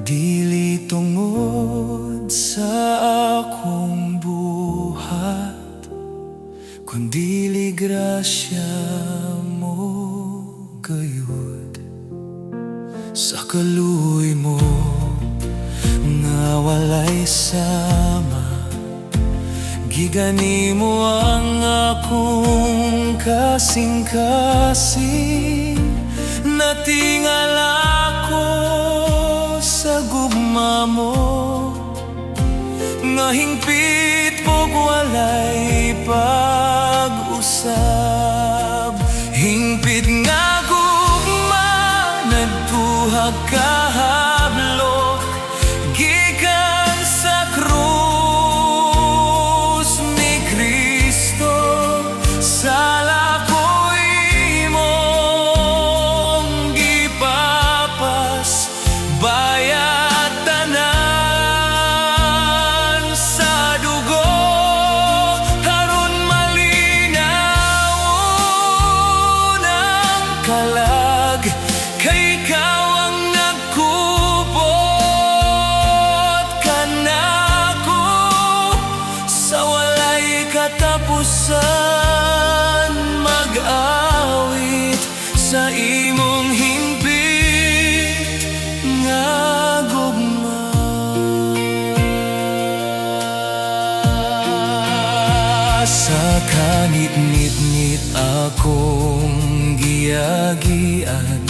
Dili tungod sa akong buhat, kundili grasya mo gayud. Sa kaluoy mo nga walay sama, gigani mo ang akong kasing-kasing. Natingala ko sa gugma mo nga hingpit ug walay pag-usab. Hingpit nga gugma, nagtuhag kahadlok gikan sa krus ni Kristo. Sala ko'y imong gipapas, bayad tanan sa dugo aron malinaw ang kalag, kay ikaw ang nagkupot kanako sa walay katapusan. Mag-awit sa imong hingpit nga gugma. Sa kanitnitnit akong giagian,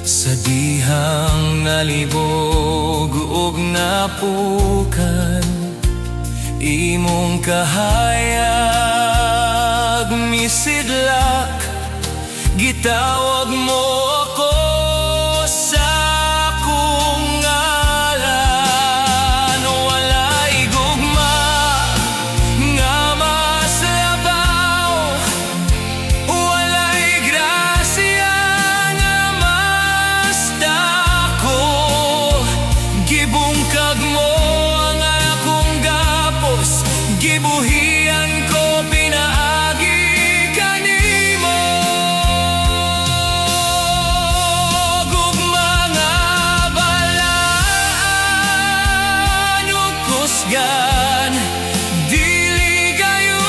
sa dihang nalibog ug napukan, imong kahayag misidlak. Gitawag mo ako sa akong ngalan. Walay gugma nga mas labaw, walay grasya nga mas dako. Gibungkag mo ang akong gapos, gibuhian ko pinaagi kanimo. Gugma nga balaan ug kusgan, dili gayud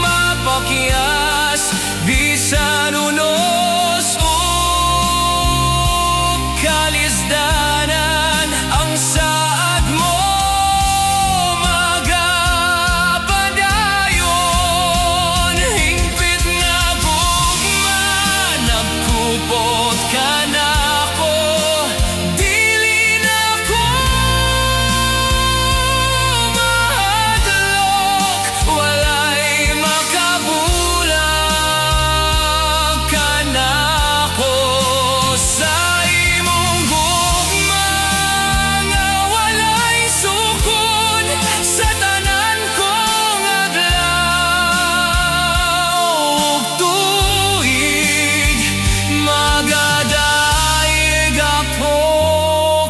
mapakyas bisan unos ug kalisdanan. Ang saad mo magapadayon. Hingpit nga gugma, nagkupot kanako. Dili na ko mahadlok, walay makabulag kanako sa imong gugma nga walay sukod. Sa tanan kong adlaw ug tuig, magadayeg ako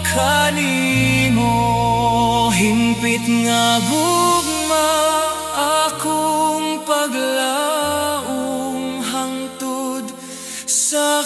kanimo. Hingpit nga gugma, akong paglaom hangtod sa